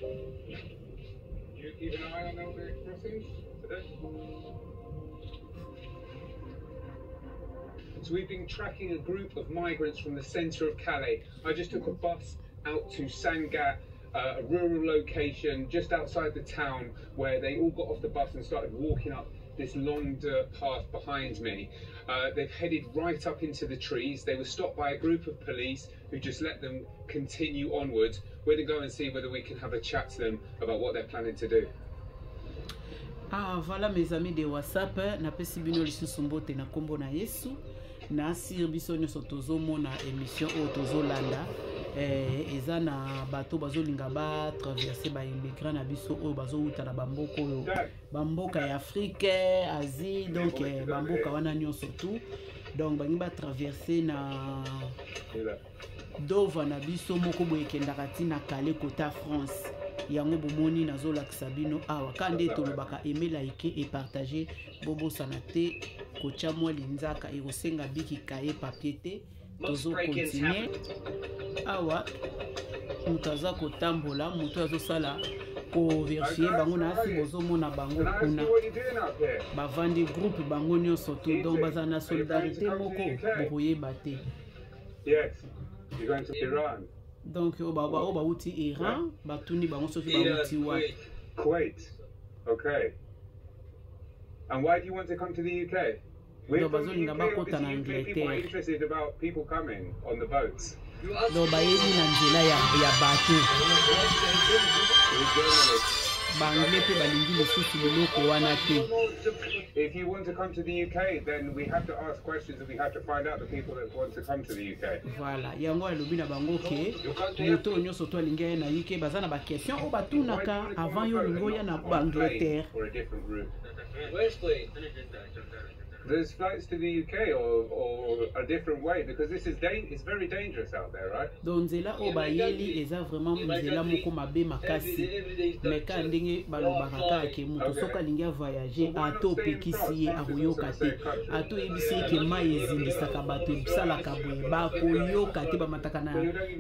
You keep an eye on all the crossings today? So we've been tracking a group of migrants from the centre of Calais. I just took a bus out to Sangatte, a rural location just outside the town where they all got off the bus and started walking up this long dirt path behind me. They've headed right up into the trees. They were stopped by a group of police who just let them continue onwards. We're going to go and see whether we can have a chat to them about what they're planning to do. Ah, voilà mes amis de WhatsApp, napesi bino lisusu mbote na kombo na Yesu. Na sir biso nyonso tozomona émission oyo tozolanda eza na bato bazolinga ba traverser ba immigrants na biso oyo bazowuta na bamboka oyo, bamboka ya Afrique, Asie, donc bamboka wana nyonso tout. Donc bangi ba traverser na Dover na biso moko boye ekendaka ntina Calais kota France. Yango bomoni nazolakisa bino awa ka nde tolobaka aimer, like et partager. Bobosana te kotya mwa linzaka, ekosenga biki kaye papier te. Tozocontinuer awa, moto aza kotambola, moto azosala kovérifier bango na asi. Bozomona bango kuna bavandi groupe bango nyonso tu, donc bazala na solidarité moko bokoyeba te. Yes. You're going to Iran. Donc oyo bauti Iran, batuni bango soki bauti wapi. Kuwait. Okay. And why do you want to come to the UK? Donc bazolinga bakota na Angleterre. Interested about people coming on the boats. Donc bayebi na nzela ya bato. Baanglais mpe balingi lisusu biloko wana te. If you want to come to the UK, then we have to ask questions and we have to find out the people that want to come to the UK. Voilà, yango alobi na bango ke moto oyo nyonso to alingi aye na UK, baza na baquestion oyo batunaka avant yo olingi oya na baAngleterre. Or a different route. There's flights to the UK or a different way because this is it's very dangerous out there, right? Donc nzela oyo bayeli eza vraiment nzela moko mabe makasi, mais kaka ndenge balobaka kaka ke moto soki alingi avoyage, ata opekisi ye, akoyoka te. Ata oyebisi ye ke mai ezindisaka bato, esalaka boye, bakoyoka te. Bamataka na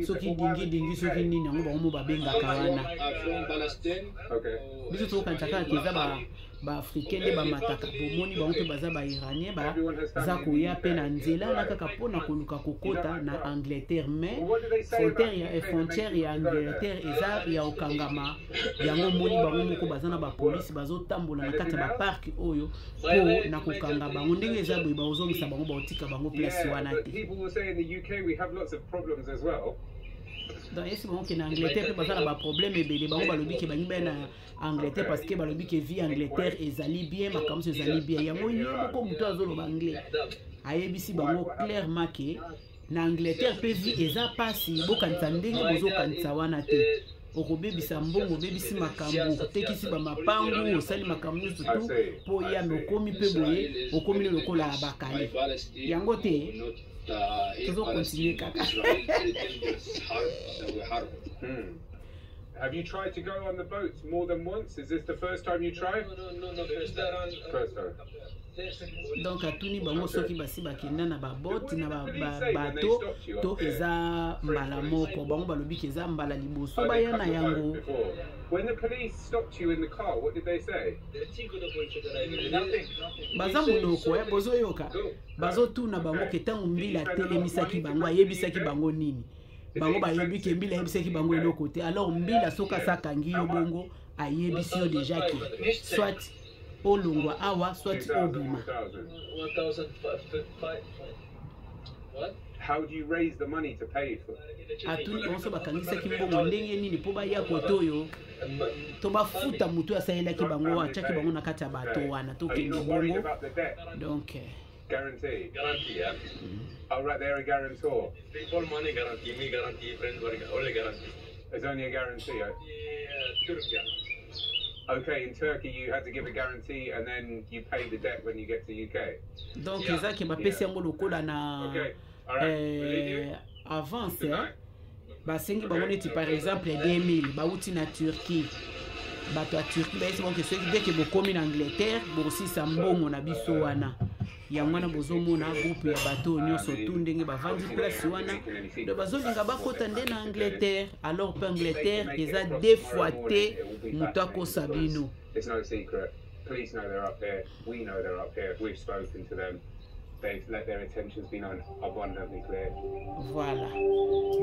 soki dingidingi, soki nini yango bango mo babengaka wana. Biso tokokanisa kaka ke eza baafricain nde bamataka. Bomoni bango mpe baza bairanien, baza koya mpe na nzela na kaka mpona koluka kokota na Angleterre, mais frontière ya Angleterre eza ya kokangama. Yango omoni bango moko baza na bapolisi, bazotambola na kati ya baparc oyo mpo na kokanga bango. Ndenge eza boye, bakozongisa bango, bakotika bango place wana te. People will say in the UK we have lots of problems as well. Donc yesi bango ke na Angleterre mpe baza na baproblème ebele. Bango balobi ke bangi baya na Angleterre parce que balobi ke vie Angleterre ezali bien, makambo nyonso ezali bien. Yango ye moko moto azoloba anglais ayebisi bango clairement ke na Angleterre mpe vie eza mpasi. Bokanisa ndenge bozokanisa wana te, okobebisa mbongo, obebisi makambo, otekisi bamapangu, osali makambo nyonso tu mpo yame okomi mpe boye, okomi ne lokola ya bakale. Yango te, tozocontinuer kaka. Have you tried to go on the boats more than once? Is this the first time you tried? No, first time. First time. Donc atuni bango soki basi bakenda na baboti na babato to eza mbala moko. Bango balobi ke eza mbala liboso baya na yango. When the police stopped you in the car, what did they say? Baza monoko bozoyoka, bazotuna bango ke ntango mbila atelemisaki bango, ayebisaki bango nini? Bango bayebi ke mbila ayebisaki bango eloko te. Alors mbila soki asakangi yo bongo, ayebisi yo déjà ke soit olongwa awa, soit obima. What? How do you raise the money to pay for? Atuni bango so bakangisaki mbongo ndenge nini mpo baya kote oyo to bafuta motu oyo asalelaki bango, atiaki bango na kati ya bato wana tokende bongo. Donc Guarantee. Guarantee, yeah. Oh, right, they're a guarantor. People money guarantee, me guarantee, friend only guarantee. There's only a guarantee. Yeah, Turkey. Okay, in Turkey you had to give a guarantee and then you pay the debt when you get to UK. Donc eza ke bapesi yango lokola na Okay. All right. We'll leave you. Avance. Good night. Basengi bango neti par exemple 2000, bauti na Turquie, bato ya Turquie bayesi bango ke soki dès que bokomi na Angleterre, bokosisa mbongo na biso wana. Yango wana bozomona groupe ya bato oyo nyonso tu ndenge bavandi place wana, donc bazolinga bakota nde na Angleterre. Alors mpe Angleterre eza deux fois te, moto akosa bino. It's no secret. Police know they're up here. We know they're up here. We've spoken to them. They've let their intentions be known abundantly clear. Voilà,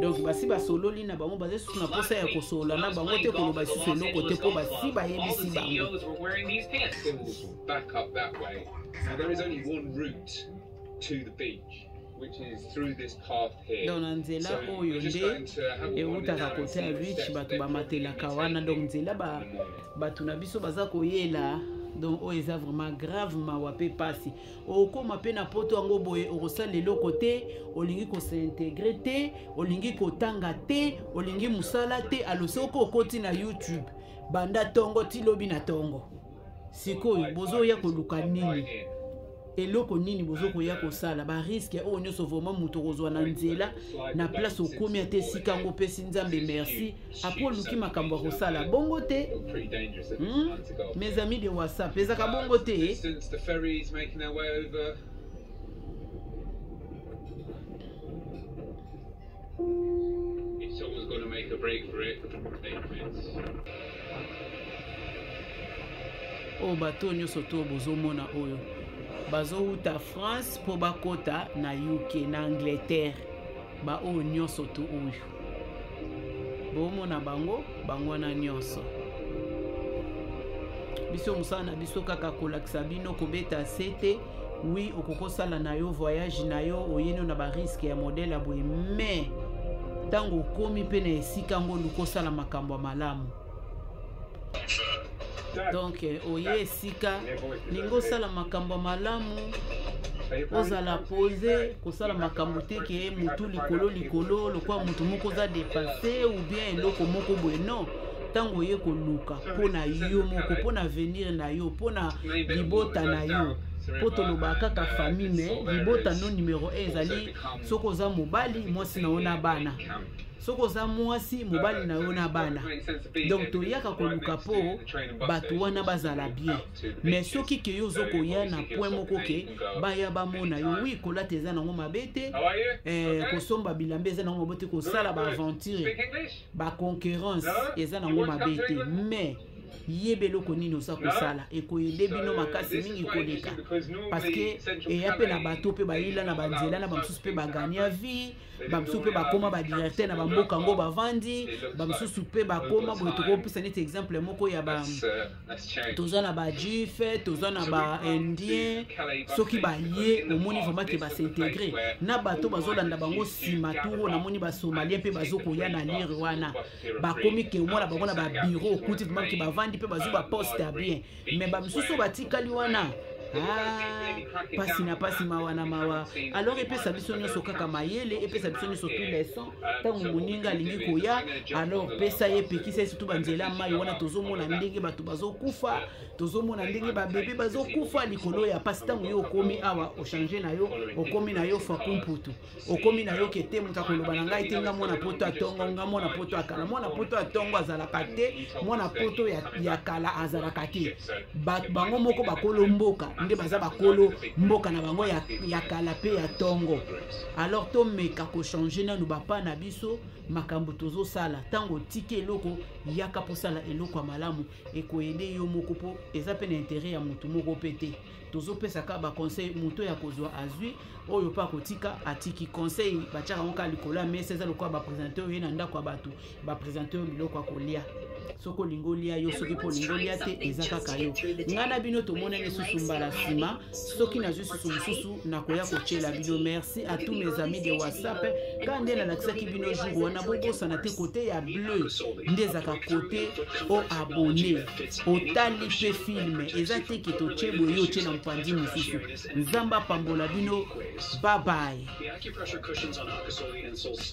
donc basi basololi na bango, baza lisusu na mposa ya kosolola na bango te, koloba lisusu eloko te, mpo basi bayebisi bango. Back up that way. Now there is only one route to the beach, which is through this path here. Donc na nzela oyo nde eutaka kote ya beach, bato bamatelaka wana. Donc nzela bato na biso baza koyela. Donc oyo eza vraiment grave, mawa mpe pasi. Okóma mpe na Poto yango boye, okosala eloko te, olingi kos'intégrer te, olingi kotanga te, olingi mosala te. Alo soki okoti na YouTube banda ntongo ti lobi na ntongo, sikoyo bozoya koluka nini? Eloko nini bozokoya kosala? Barisques oyo nyonso vraiment moto kozwa na nzela na place okomi, ate esika yango opesi Nzambe merci, après oluki makambo ya kosala bongo te. Mes amis de WhatsApp, ezaka bongo te. The ferries making their way over. If someone's going to make a break for it, it's Oyo bato nyonso to bozomona oyo bazowuta France mpo bakota na UK, na Angleterre. Baoyo nyonso to oyo bomona bango, bango wana nyonso. Biso mosala na biso kaka kolakisa bino, kobeta sete. Oui, okoki kosala na yo voyage na yo, oyeni na barisques ya modèle ya boye, mais ntango okomi mpe na esika yango, oluka osala makambo ya malamu. Donc oye esika, lingi osala makambo ya malamu, ozala pose, kosala makambo te ke motu likolo likolo lokola motu moko oza dépassé ou bien eloko moko boye. Non, ntango oye koluka mpo na yo moko, mpo na avenir na yo, mpo na libota na yo, mpo tolobaka kaka famille, mais libota no numero 1 ezali soki oza mobali, mwasi na yo na bana, soki oza mwasi, mobali na yo na bana. Donc toyaka koluka mpo bato wana bazala bien. Mais soki ke yo ozokoya na point moko ke baya bamona yo, oui, kolata eza nango mabe te, kosomba bilamba eza nango mabe te, kosala baaventure, baconcurrence eza nango mabe te, mais yeba eloko nini oza kosala. Ekoaider bino makasi mingi koleka, parce que eya mpe na bato mpe bayila na banzela na bamosusu mpe bagagner vie, bamosusu mpe bakóma badirecteur na bamboka yango bavandi, bamosusu mpe bakóma boye. Tokopesa neti exemple moko ya ba, toza na bajuif, toza na baindien. Soki baye, omoni vraiment ke bas'intégrer na bato bazolanda bango nsima. Turo namoni basomalien mpe bazokoya na lire wana, bakomi ke omona bango na babureau, okuti vraiment ke bavandi mpe bazwi baposte ya bien. Mais bamisusu batikali wana, ah, pasi na pasi, mawa na mawa. Alors epesa biso nyonso kaka mayele, epesa biso nyonso tu leçon. Ntango moninga alingi koya, alors pesa ye, pekisa ye, surtout banzela mai wana. Tozomona ndenge bato bazokufa, tozomona ndenge babebe bazokufa likolo ya pasi. Ntango yo okomi awa, ochanger na yo, okomi na yo fakumputu, okomi na yo ke te, moto akoloba na ngai te, nga mwana Poto atongo, nga mwana Poto akala. Mwana Poto atongo azalaka te, mwana Poto ya kala azalaka te. Bato bango moko bakolo mboka nde baza bakolo mboka na bango ya kala mpe ya ntongo. Alors tomeka kochanger nanu bapa na biso makambo tozosala. Ntango otiki eloko, yaka mposala eloko ya malamu, ekoaider yo moko, mpo eza mpe na intérêt ya motu moko mpe te. Tozopesa kaka baconseil, moto ya kozwa azwi, oyo mpe akotika atiki. Conseil batiaka yango kaka likolo ya mesa, eza lokola baprésenter oyo ye na ndako ya bato, baprésenter oyo biloko ya kolia. Soki olingi olia yo, soki mpo olingi olia te, eza kaka yo. Ngai na bino tomonani lisusu mbala nsima. Soki nazwi susu mosusu, nakoya kotiela bino. Merci à tous mes amis de WhatsApp. Kaka nde nalakisaki bino jour wana, bobosana te, kote ya bleu nde ezalaka kote o abonné, otali mpe film. Eza te ke totie boye, yo otie na mopanzi mosusu. Nzambe apambola bino. Babaye. The acupressure cushions on Akasoli insoles.